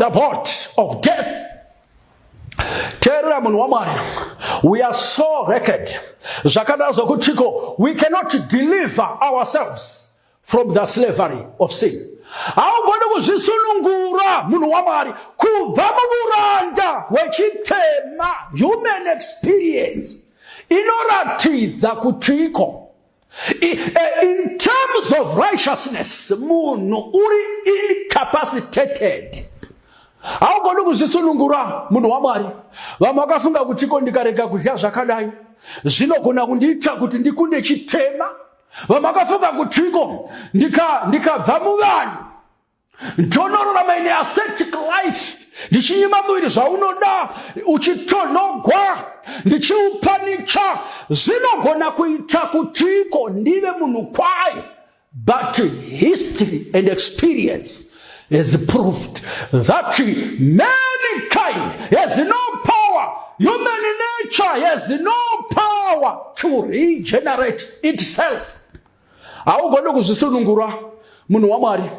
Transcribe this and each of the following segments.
the body of death. Teerera, munhu waMwari, we are so wrecked zvakadaro zvokutiko we cannot deliver ourselves from the slavery of sin. Haugoni kuzvisunungura, munhu waMwari, kubva muuranda hwechitema. Human experience inoratidza kutiko in terms of righteousness munhu uri incapacitated. Haugoni kuzvisunungura, munhu waMwari. Vamwe vakafunga kutiko ndikarega kudya zvakadai zvinogona kundiita kuti ndikunde chitema. Vamwe vakafunga kutiko ndikabva muvanhu, ndonorarama ine ascetic life, ndichinyima muviri zvaunoda, uchitonogwa, ndichiupanicha, zvinogona kuita kutiko ndive munhu kwaye. But history and experience has proved that mankind has no power, human nature has no power to regenerate itself. Haugoni kuzvisunungura, munhu waMwari.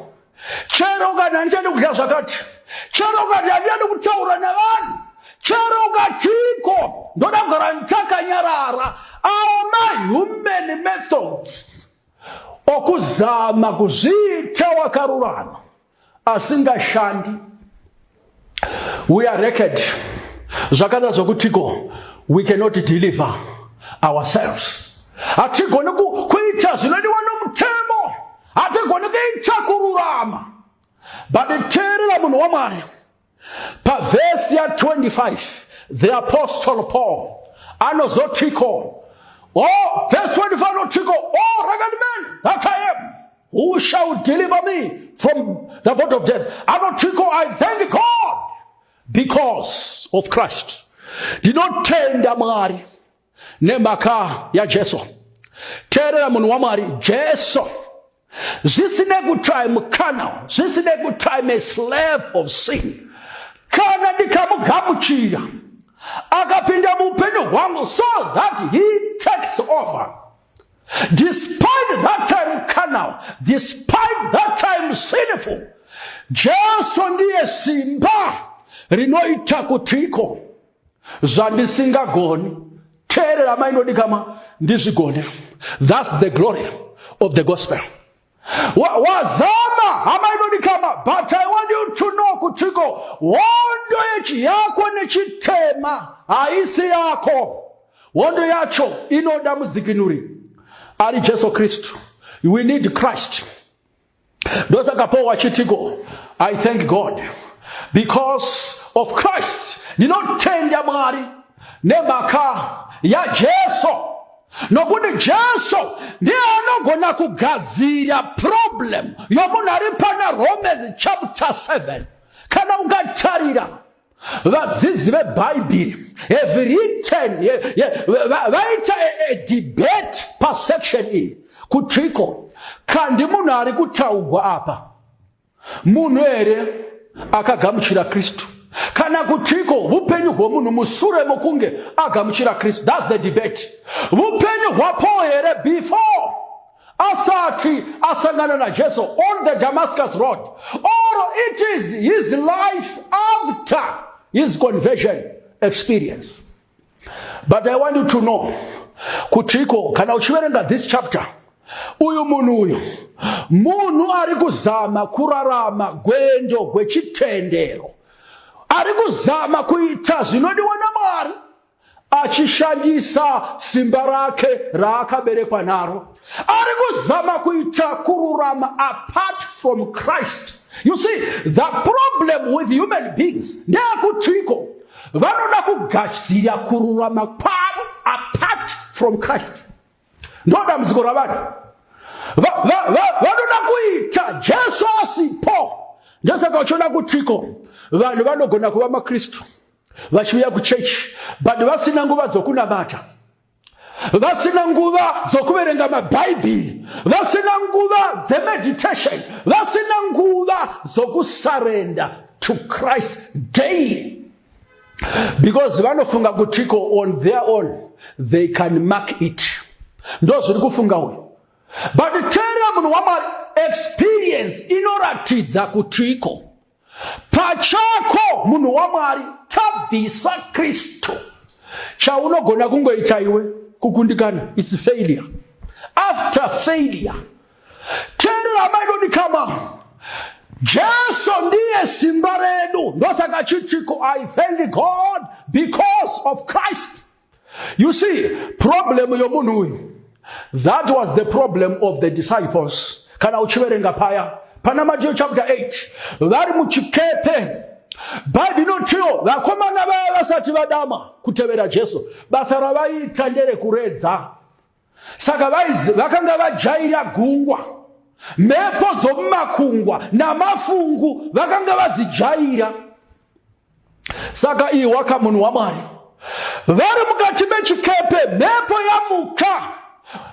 Chero ukati handichadi kudya zvakati, chero ukati handichadi kutaura navanhu, chero ukatiko ndoda kugara ndichakanyarara, awo mahuman methods okuzama kuzviita wakarurama asingashandi. We are wrecked zvakada zvokutiko we cannot deliver ourselves. Hatigoni kuita zvinodiwa nomutemo, hatigoni kuita kururama. But teerera, munhu waMwari, pavhesi ya25 the Apostle Paul anozotiko, oh, verse 25 anotiko, "Oh, wretched man that I am, who shall deliver me from the body of death?" Anotiko, "I thank God because of Christ." Ndinotenda Mwari nemhaka yaJesu. Teerera, munhu waMwari, Jesu, zvisine kuti I'm carnal, zvisine kuti I'm a slave of sin, kana ndikamugamuchira akapinda muupenyu hwangu so that he takes over, despite that I'm carnal, despite that I'm sinful, Jesu ndiye simba rinoita kutiko zvandisingagoni, teerera mainodikama, ndizvigone. That's the glory of the gospel. Wazama, hama inodikama, but I want you to know kutiko hondo yechi yako nechitema haisi yako. Hondo yacho inoda mudzikinuri ari Jesu Kristu. We need Christ. Ndosaka Paul achitiko, "I thank God because of Christ." Ndinotenda Mwari nemhaka yaJesu, nokuti Jesu ndiye anogona kugadzira problem yomunhu ari pana Romans chapter 7. Kana ungatarira, vadzidzi vebhaibheri have written, vaita a debate pasection iyi kutiko kandi munhu ari kutaugwa apa munhu here akagamuchira Kristu, kana kutiko upenyu hwomunhu musure mokunge agamuchira Kristu. That's the debate. Upenyu hwaPaul here before, asati asangana naJesu on the Damascus Road, or it is his life after his conversion experience? But I want you to know kutiko kana uchiverenga this chapter, uyu munhu uyu munhu ari kuzama kurarama gwendo gwechitendero, ari kuzama kuita zvinodiwa naMwari achishandisa simba rake raakaberekwa naro, ari kuzama kuita kururama apart from Christ. You see, the problem with human beings ndeyekutiko vanoda kugadzira kururama kwavo apart from Christ. Ndo dambudziko ravanhu. Vanoda kuita Jesu asipo. Ndosaka uchiona kutiko vanhu vanogona kuva maKristu vachiuya kuchechi, but vasina nguva dzokunamata, vasina nguva dzokuverenga mabhaibheri, vasina nguva dzemeditation, vasina nguva dzokusurrender to Christ daily, because vanofunga kutiko on their own they can make it. Ndo zviri kufunga uyu. But teerera, munhu waMwari, experience inoratidza kutiko Pachako munhu waMwari, tabvisa Kristu, chaunogona kungoita iwe kukundikana. Its failure after failure. Teerera hama inodikama, Jesu ndiye simba redu. Ndosaka chitiko, I thank God because of Christ. You see, problem yomunhu uyu, that was the problem of the disciples. Kana uchiverenga paya pana Matthew chapter 8, vari muchikepe, Bhaibheri inotiwo vakomana vaya vasati vadama kutevera Jesu, basa ravaiita nderekuredza. Saka vakanga vajaira gungwa, mhepo dzomumakungwa namafungu vakanga vadzijaira. Saka ihwaka munhu waMwari, vari mukati mechikepe, mhepo yamuka.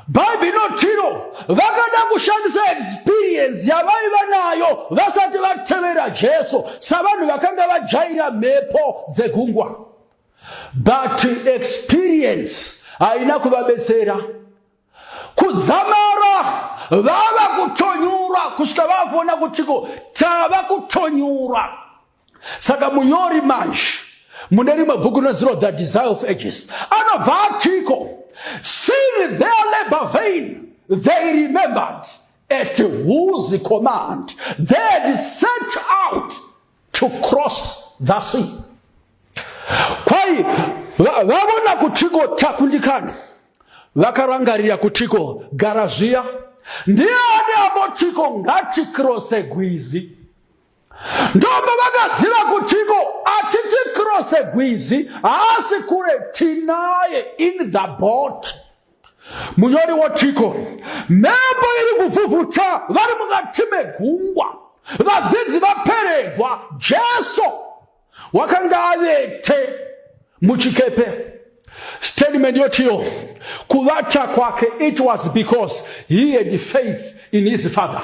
Bhaibheri inotiro vakada kushandisa experience yavaiva nayo vasati vatevera Jesu, savanhu vakanga vajaira mhepo dzegungwa. But experience haina kuvabetsera kudzamara vava kutonyura, kusvika vava kuona kutiko tava kutonyura. Saka munyori manje mune rimwe bhuku rinonzi The Desire of Ages anobva atiko, seeing their labor vain, they remembered at whose command they had set out to cross the sea. Kwai vavona kutiko takundikana, vakarangarira kutiko gara zviya ndiani ambotiko ngatikrose gwizi. Ndombo vakaziva kutiko atitikrose gwizi, haasi kure, tinaye in the boat. Munyori wotiko mhepo iri kuvhuvhuta, vari mukati megungwa, vadzidzi vaperegwa, Jesu wakanga avete muchikepe. Statement yotiyo kuvata kwake, it was because he had faith in his Father.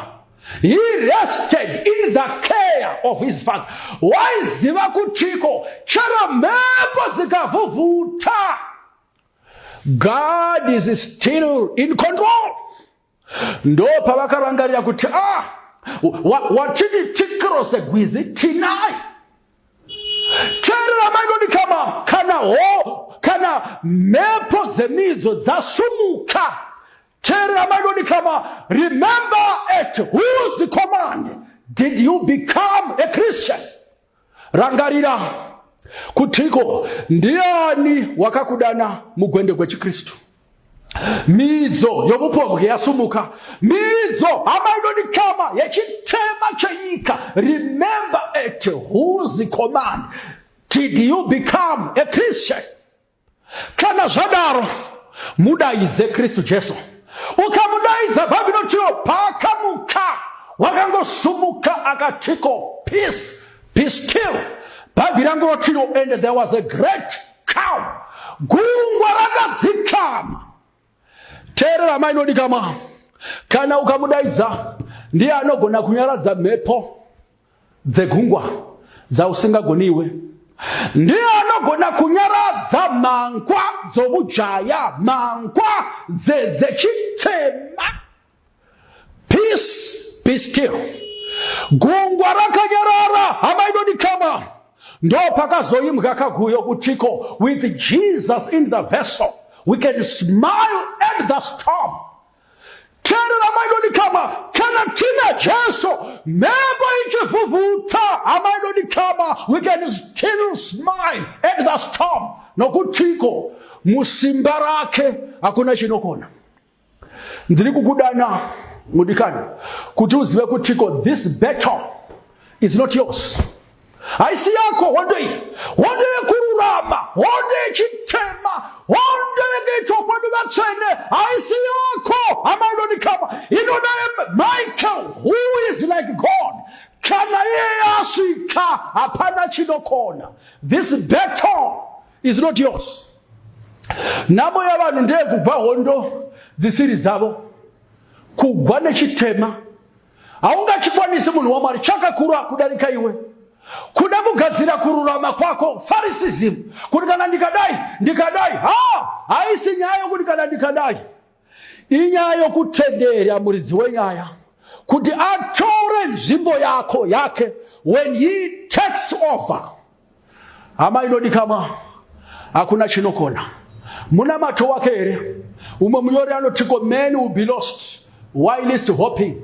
He rested in the care of his Father. Waiziva kutiko chero mhepo dzikavhuvhuta, God is still in control. Ndo pavakarangarira kuti, ah, watiti tikrose gwizi, tinaye. Teerera mainodikama, kana ho kana mhepo dzemidzo dzasumuka, teerera mainodikama, remember at whose command did you become a Christian. Rangarira kutiko ndiani wakakudana mugwende gwechikristu. Midzo yomupombwe yasumuka, midzo hama inodikama yechitema chenyika, remember at whose command did you become a Christian. Kana zvadaro, mudaidze Kristu Jesu. Ukamudaidza, Bhaibheri inotiwo paakamuka wakangosumuka akatiko, "Peace, be still." Bhaibheri rangu rotiro, and there was a great calm. Gungwa rakadzikama. Teerera mainodikama, kana ukamudaidza, ndiye anogona kunyaradza mhepo dzegungwa dzausingagoniwe. Ndiye anogona kunyaradza mangwa dzomujaya, mangwa dzechitema. "Peace, be still." Gungwa rakanyarara hama inodikama. Ndo pakazoimbwa kaguyo kutiko, with Jesus in the vessel we can smile at the storm. Teerera mainodikama, kana tina Jesu, mhepo ichivhuvhuta, hama inodikama, we can still smile at the storm, nokutiko musimba rake hakuna chinokona. Ndiri kukudana mudikani kuti uzive kutiko this battle is not yours. Haisi yako hondo iyi, hondo yekururama, hondo yechitema, hondo yekuitwa kwedu vatsvene, haisi yako hama inodikama. Inoda Michael, who is like God. Kana iye asvika, hapana chinokona. This battle is not yours. Nhamo yavanhu ndeyekugwa hondo dzisiri dzavo, kugwa nechitema. Haungachikwanisi munhu waMwari, chakakura kudarika iwe. Kuda kugadzira kururama kwako, Phariseeism, kuti kana ndikadai, ndikadai. Ha, haisi nyaya yokuti kana ndikadai, inyaya yokutendera muridzi wenyaya. Kuti atore nzvimbo yako yake. When he takes over, hama inodikamwa, hakuna chinokona. Munamato wake here? Umwe munyori anotiko, "Men will be lost whilst hoping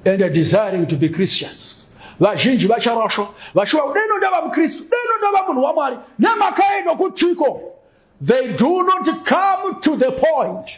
and desiring to be Christians." Vazhinji vacharashwa vachiva, "Deno ndava muKristu, deno ndava munhu waMwari." Nemhaka yei? Nokutiko they do not come to the point.